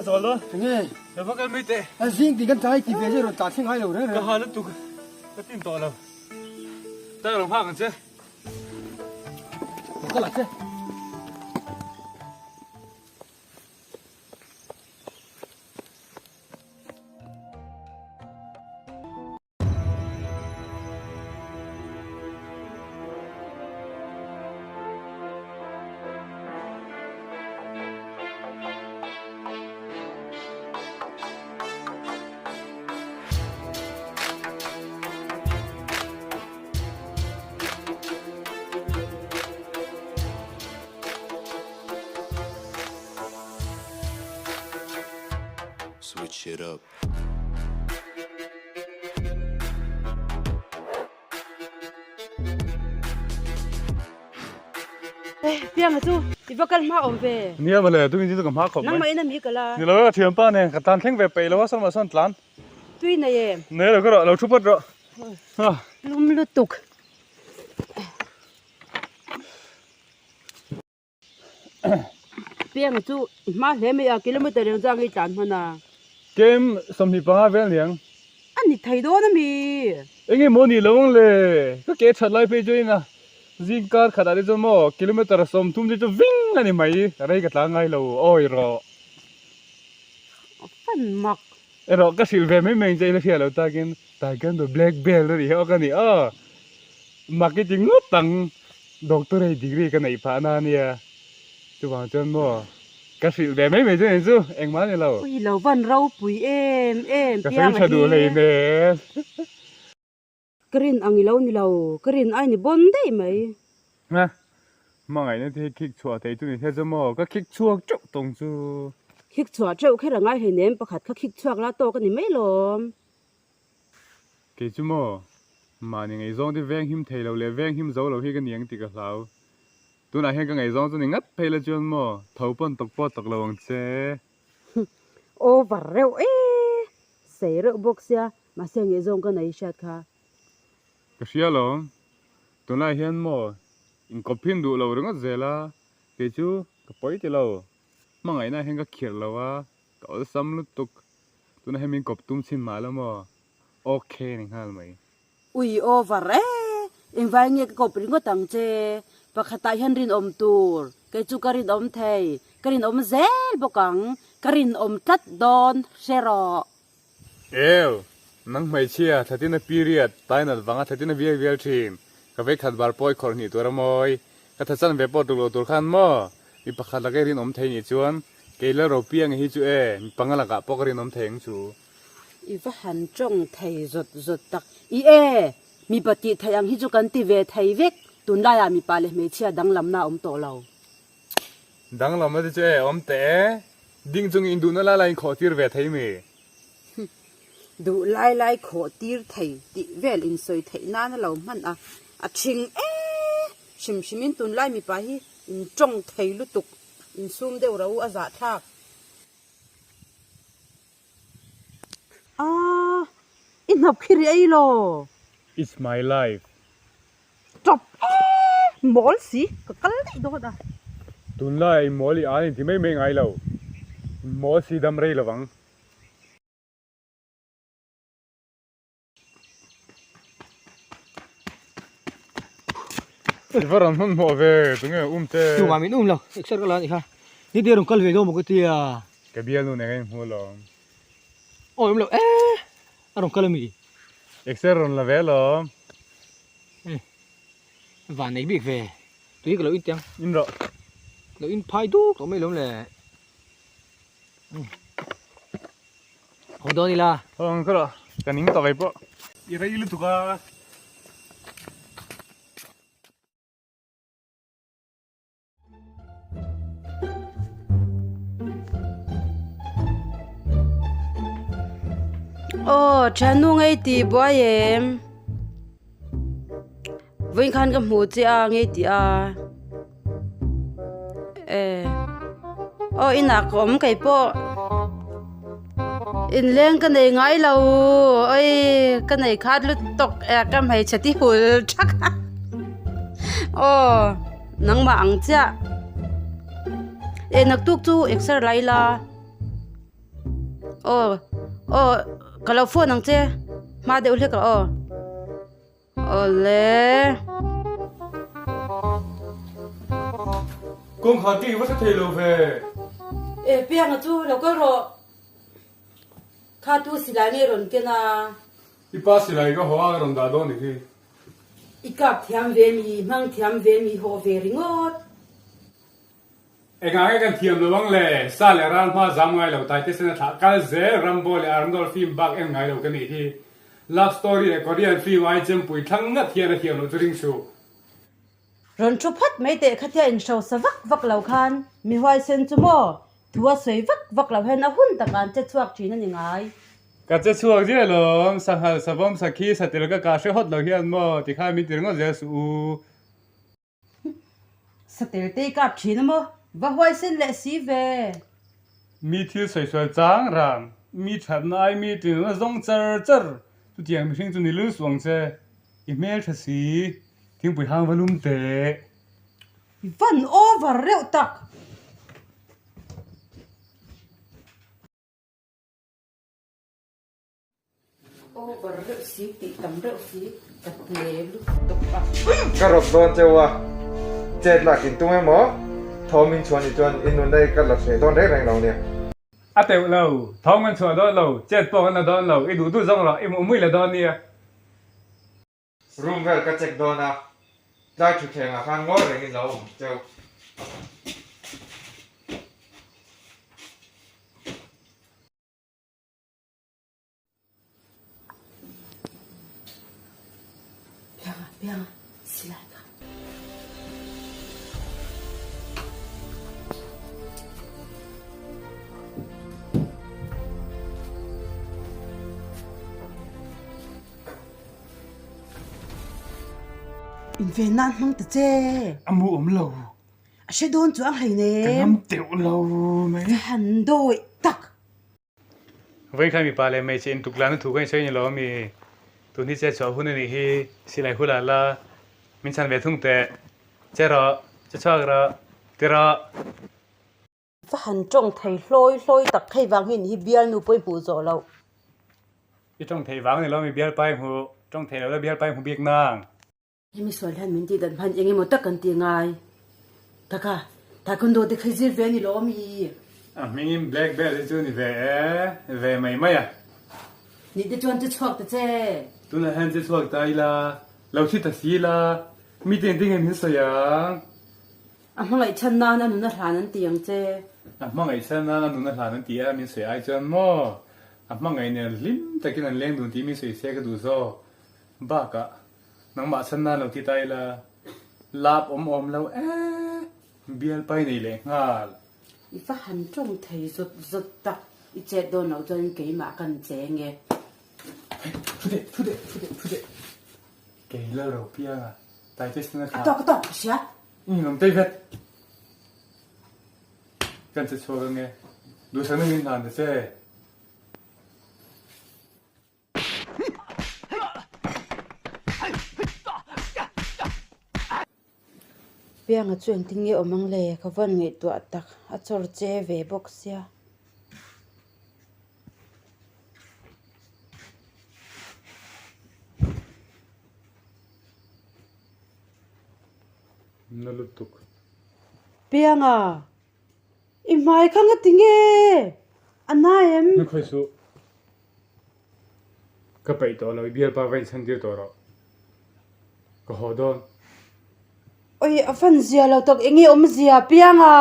Zawllo. Enge? Lo va kal mai teh. A zing ti kan tlai ti ve zia rawn tlan thleng ngai lo reng reng. Ka ha lutuk. Ka tin tawh lo. Tak lo nghak ang che. Lo kal ang che. Switch it up. Pianga chu i va kal hma awm ve. Nia mawle, tui in chu ka hma khawp mai. Nangmah in a mi kal a. Ni lo e, thianpa nen ka tlan thleng ve peih lo a, sawn mah sawn tlan. Tui nei em? Nei lo ka rawh, lo thu phawt rawh. Lum lutuk. Piang chu i hma hle mai a, kilometer eng zang i tlan hman a. Kem 25 vel niang. A ni thei dawn a mi? Enge maw ni lo ang le? Ka ke that lai phei chuan a zing kar khat ah te chuan maw kilometer 30 te chu ving a ni mai, rei ka tlang ngai lo awi rawh. A fan mak. Erawh ka hrilh ve mai mai ang che ila hria lo takin Taekwondo black belt a nih hi aw ka ni aw. Mak i ti ngawt ang. Doctorate degree ka neih phah na ania. Chuvang chuan maw ka hrilh ve mai mai chu eng chu engmah a ni lo. Ui lo van ropui em em Ka sawi piang a tha duh hi. hlei nen. Ka rin ang i lo ni lo, ka rin ai ni bawn daih mai. Hna, hmangaihna te hi khik chhuah thei chu ni se chu maw ka khik chhuak teuh tawng chu. Khik chhuah teuh kher a ngai hleinem pakhat kha khik chhuak la tawk a ni mai lawm. Kei chu maw, mahni ngaihzawng te veng him thei lo leh veng him zo lo hi ka ni ang tih ka hlau. Tunah hian ka ngaihzawng chu ni ngat phei la chuan maw, tho pawn tawk pawh tawk lo ang che. Over reuh e, sei reuh bawk sia, mahse ngaihzawng ka nei hriat kha. Ka hria alawm, tunlai hian maw inkawp hin duh lo ringawt zel a, kei chu ka pawi ti lo, hmangaihna hian ka khirh lo a, ka awlsam lutuk. Tuna hemi in kawp tum chhin mah la maw? Ok ni nghal mai. Ui over e! Engvai nge ka kawp ringawt ang che? Pakhatah hian rinawm tur, kei chu ka rinawm thei, ka rinawm zel bawk ang, ka rinawm tlat dawn hre rawh. Ew! Nang hmeichhia, thlatina period, tainat vanga thlatina vial vial thin, ka vei khat bar pawi khawrh hnih tur a mawi, ka tha chan ve pawh tuk lo tur khan maw? Mi pakhat laka i rinawm thei nih chuan Kei la ro piang hi chu e, mi panga lakah pawh ka rinawm thei ang chu. I va han tawng thei zawt zawt tak. I e, mipa tih theih ang hi chu kan ti ve thei vek, tunlaiah mipa leh hmeichhia danglamna a awm tawh lo. Danglamna te chu e, awm teh e. Ding chungin induhna lai lai in khawh tir ve thei mi? Duh lai lai khawh tir thei tih vel insawi theih nan a lo hman a, a thing e! Hrim hrimin tunlai mipa hi in tawng thei lutuk. Insum deuh ro a zahthlak. A, i hnap khi ri ei law. It's my life. Tawp e, mawl si, ka kal daih dawn a. Tunlai mawl i an inti mai mai ngai lo. Mawl si dam rei lovang. I va rawn hmanhmawh ve, tunge um te? Tumah min um lo, exer ka la anih kha. Ni te rawn kal ve dawn maw ka tia. Ka bialnu nen ka inhmu alawm. Awi awm lo e, a rawn kal ami? Exer rawn la ve alawm. Van nei bik ve, tui ka lo in teh ang. In rawh. Lo in phai duk tawh mai alawm le. Haw dawn ila. Haw ang ka rawh. Ka ning tawh kei pawh. I rei lutuk a. Aw thiannu ngei tih buai em? Vawiin khan ka hmu che a ngei tih a eh aw inah ka awm kei pawh. Inleng ka nei ngai lo oi ka nei khat lutuk e ka hmeichhe ti hul thak a aw nangmah ang chiah e naktuk chu exer lai la aw aw ka lo phone ang che hma deuh hlek ah aw. Awle. Kawngkhar te i va hre thei lo ve. E Pianga chu lo kal rawh. Kha tu silai nge rawn ken a? I pa silai ka haw a ka rawn dah dawn ni khi. I kap thiam ve mi, hmang thiam ve mi haw ve ringawt. Engah nge kan thiam lo ang le? Sa leh ral hma zam ngai lo, Taite Sena thlah kal zel, Rambo leh Arnold film bak en ngai lo ka nih hi. Love story leh Korean film ai chempui thlang ngat hian a thiam loh chu ring suh. Rawn thu phawt mai teh khatia inhrosa vak vak lo khan mi huaisen chu maw thu a sawi vak vak lo hian a hun takah an che chhuak thin a ni ngai. Ka che chhuak ziah lawm, sanghal, savawm, sakhi, satel ka kah hre hawt lo hian maw tikhan min ti ringawt zel suh u. Satel te i kap thin a maw? Va huaisen leh si ve. Mi thil sawisawi chang rang, mi thatna ai mi tinuna zawng char char, chutiang mihring chu ni lul suh ang che. I hmel tha si, thingpui hang va lum teh. I van over reuh tak. Over reuh si tih tam reuh si ka hne lutuk a. Ka rawp dawn cheu a, chet lak in tum emaw thawm in chhuah ni chuan in nunna hi ka la hreh dawn reng reng lo nia. A teuh lo, thawm kan chhuah dawn lo, chet pawh kan la dawn lo, i duh duh zawng rawh, i hmuh mui la dawn nia. Room vel ka check dawn a, tlai thutthleng ah khan ngawi reng in lo awm cheu. Pianga, pianga, silai kha. Inven nan hmang ta che. A mu awm lo. A hre dawn chu ang hleinem. Ka ngam teuh lo mai. Ka han dawih tak. Vawikhat mipa leh hmeichhe intuk lana thu ka insawi ni lo ami? Tun hi chet chhuah hun a nih hi, silai hula la min chhan ve thung teh. Che rawh, che chhuak rawh, ti rawh. Va han tawng thei hlawi hlawi tak hei vang hi ni hi bialnu pawh i hmuh zawh loh. I tawng thei vang ni lo ami bialpa i hmuh, tawng thei lo la bialpa i hmu bik nang. Hemi sual hian min tih dan hman eng emaw tak kan ti ngai. Taka, Taekwondo te kha i zir ve a ni lo ami? A hmingin black belt hi chu ni ve e, ve mai mai a. Nih te chuan che chhuak ta che. Tunah hian che chhuak ta ila, lo thi ta si ila, mi te engtin nge min sawi ang? A hmangaih chhan nan a nun a hlan an ti ang che. A hmangaih chhan nan a nun a hlan an ti a, min sawi ai chuan maw? A hmangaih nen hlim takin an leng dun tih min sawi se ka duh zawk. Bakah, Nangmah chhan nan lo ti ta ila, lap awm awm lo e, bial pai nei leh nghal. I va han tawng thei zawt zawt tak, i chet dawn loh chuan keimah kan cheng e. Hei, thu teh, thu teh, thu teh, thu teh. Kei lal ro piang a, Titus na thla. A tawk, a tawk, ka hria. I ngam tei vet. Kan che chhuak ange, duhsakna min hlan ta che. Pianga chu engtin nge awm ang le ka vawn ngaihtuah tak a chawr che ve bawk sia. Na lutuk. Pianga i hmai kha nga ti nge a na em? Na khawi suh. Ka peih tawh lo, i bialpa va inchhan tir tawh rawh. Ka haw dawn. Oi, a fan zia lo tak, enge awm zia piang a?